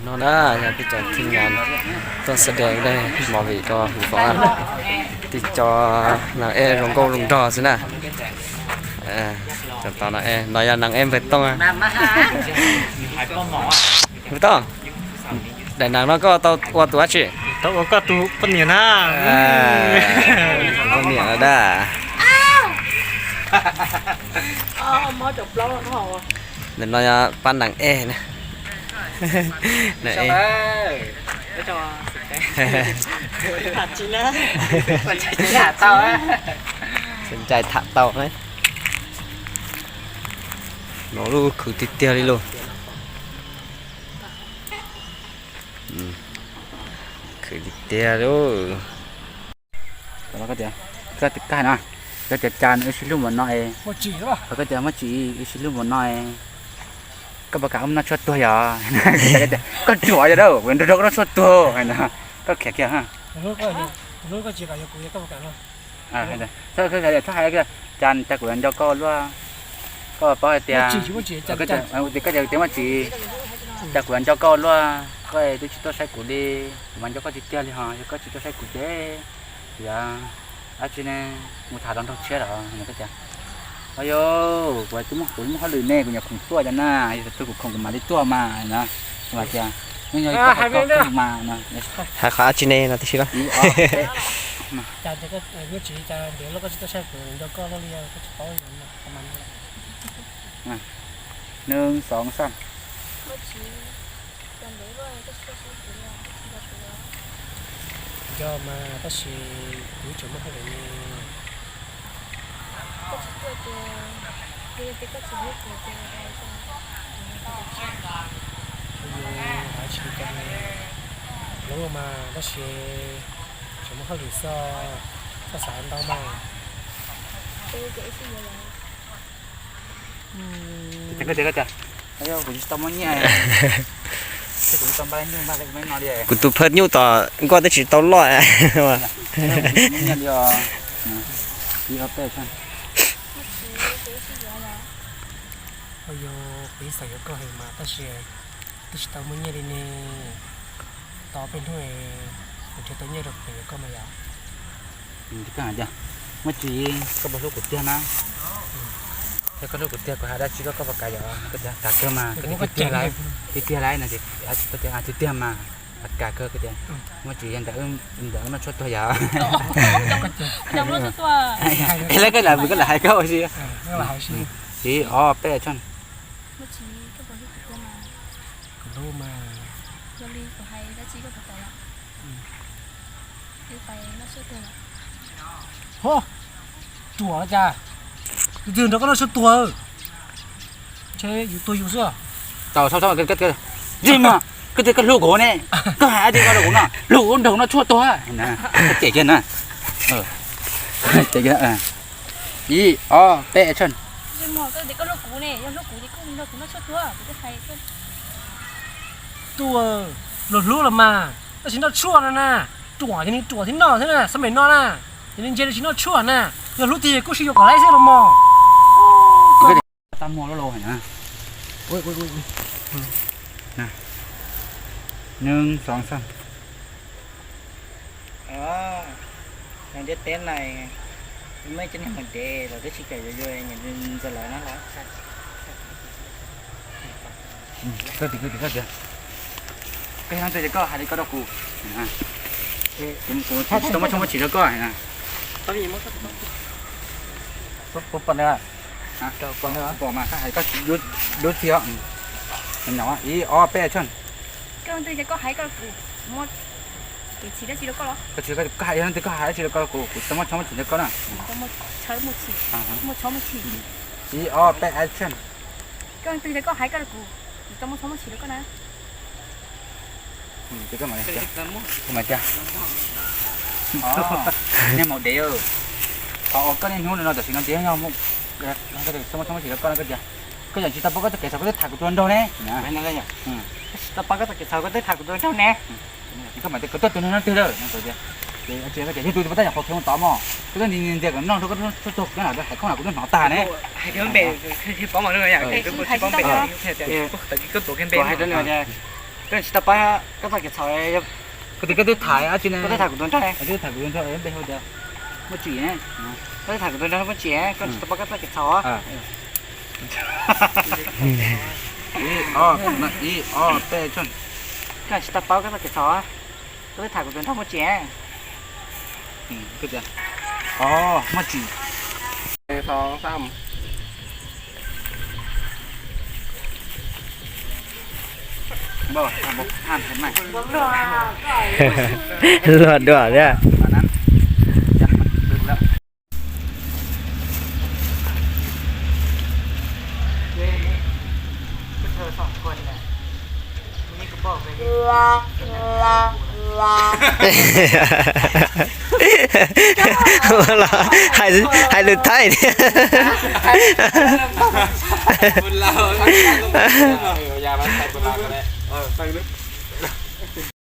No na, yog peb cov thib nyas tuaj xav de dej movie rau Hwm Foom na. Tib co nas ej zoo nkauj zoo nraug xwb na. Cov tau nas ej, no yog nas ej Npawg Tooj. Npawg Tooj, daim nas no koj tau ua tus dab tsi? Tau ua koj tus poj niam na. Tus poj niam na. Ntawm no yog pab nas ej na. Nas ej. Xav ncaim tham tau na. No lub khwv tiag tiag li lauj. Khwv tiag tiag lauj. Koj tias, koj tias cas wb sib hlub npaum no es, koj tias muaj tsis wb sib hlub npaum no es, koj puas kam wb noj tshuaj tuag yom? Koj ruam yog dab, kuv nrog koj noj tshuaj tuag hais no. Koj khiav kiag. Txhob hais, cas kuv yuav nco koj luaj, koj paub hais tias, koj tias muaj tsis, cas kuv yuav nco koj luaj, koj twb tsis tuaj saib kuv li, kuv mas nco koj tiag tiag li ho, yog koj tsis tuaj saib kuv ces kuv yuav dab tsi ne, mus tham rau nraug tshiab los koj tias, o yog kuv twb muaj, kuv muaj hauj lwm ne, kuv nyuam khoom tuaj cov na, yog thaum twg kuv khoom kuv mam li tuaj mas no, kuv tias, yeej yog ib qho mas no. Hais qhov dab tsi ne no tib si los? Nws xov xaj. Nco mas tab sis kuv tseem muaj hauj lwm ne. Kuv tsis li cas, hloov los mas tab sis tseem muaj hauj lwm xwb, txhob xav ntau mas. Kuv tsis tau muaj nyiaj, kuv tsis tau npaj nyuj npaj li no li. Kuv tus phaj nyuj tom nkuaj twb tsis tau loj. Kuv tsis tau muaj nyiaj li os. Ib ob peb. Yog kuv ib xav yuav koj heev mas tab sis twb tsis tau muaj nyiaj li ne. Tos peb hnub kuv nrhiav tau nyiaj rau kuv yuav koj mas yom. Koj hais tias muaj tsis koj puas hlub kuv tiag na? Yog koj hlub kuv tiag kuv hais dab tsi koj, koj puas kam yom? Koj tias kam kawg mas, koj tias tiag tiag lawm no, tiag tiag mas, kam kawg koj tias muaj tsis yog ntawm wb noj tshuaj tuag yom. Es lawv koj lam, koj lam hais koj ua si. Ib ob peb tshooj. Ho, ruam cas, tus twg nrog koj noj tshuaj tuag? Ntshe yus tuag yus xwb. Tau, tau, tau, koj tias koj hlub kuv ne, koj hais dab tsi koj rau kuv no, hlub kuv nrog kuv noj tshuaj tuag. Koj cem kiag na. Ib ob peb tshooj. Tuaj, luag hlub los mas, tab sis noj tshuaj no na, ruam ces nws ruam thiab noj thiab na, xab mem no na, ces nws ntse tsis noj tshuaj na, yog hlub tiag kuj sib yuav kom laib xwb los mog. Tau muag loj los na. Nws xov xaj. Ntiaj teb na, muaj cov niag mus dev los twb tsis kam yuav yus, nyiam ntxawg lawv na los. Koj tias, koj tias, koj tias, koj yog leej twg ces koj hais li koj rau kuv. Kuv tsis tau muab tshoob muab txhim rau koj. Puas pom na? Pom mas koj hais koj dub txi os. Ib ob peb tshooj. Koj leej twg ces koj hais koj rau kuv, muab txhim dab tsi rau koj los? Koj tsis, koj hais leej twg koj hais dab tsi rau koj rau kuv, kuv tsis tau muab tshoob muab txhim rau koj na. Ib ob peb action. Koj leej twg ces koj hais koj rau kuv, kuv tsis tau muab tshoob muab txhim rau koj na. Koj mas tias, niag maum dev, qhov uas koj niaj hnub no tam sim no ces yog muab tshoob muab txhim rau koj no koj tias, koj yeej tsis tau paub koj txoj kev txhaum koj twb tham kuv tus hluas nraug ne. Tsis tau paub koj txoj kev txhaum koj twb tham kuv tus hluas nraug ne. Koj mas tias koj tuaj tus hluas nraug twg lawm no tias, yog tus tub tsis paub tab yam qhuav qhia tod mog, koj twb ntxias kom noj rau koj tshuaj tuag kuv hais khoom los kuv twb hnov tag ne. Hais rau npe, paub mas, hais rau npe, hais rau npe. Kuv hais rau nws tias, kuv hais rau nws tias, Koj tsis tau paub koj txoj kev txhaum. Koj twb tham dab tsi ne? Koj twb tham kuv tus nraug, koj twb tham kuv tus nraug npe hu tias Muaj Tsim. Koj twb tham kuv tus nraug Muaj Tsim, koj tsis tau paub koj txoj kev txhaum. Ib, ob, ib, ob, peb, tsib. Koj tsis tau paub koj txoj kev txhaum. Koj twb tham kuv tus nraug Muaj Tsim. Muaj Tsim. Luag dua thiab. Ua los hais lus Thaib thiab.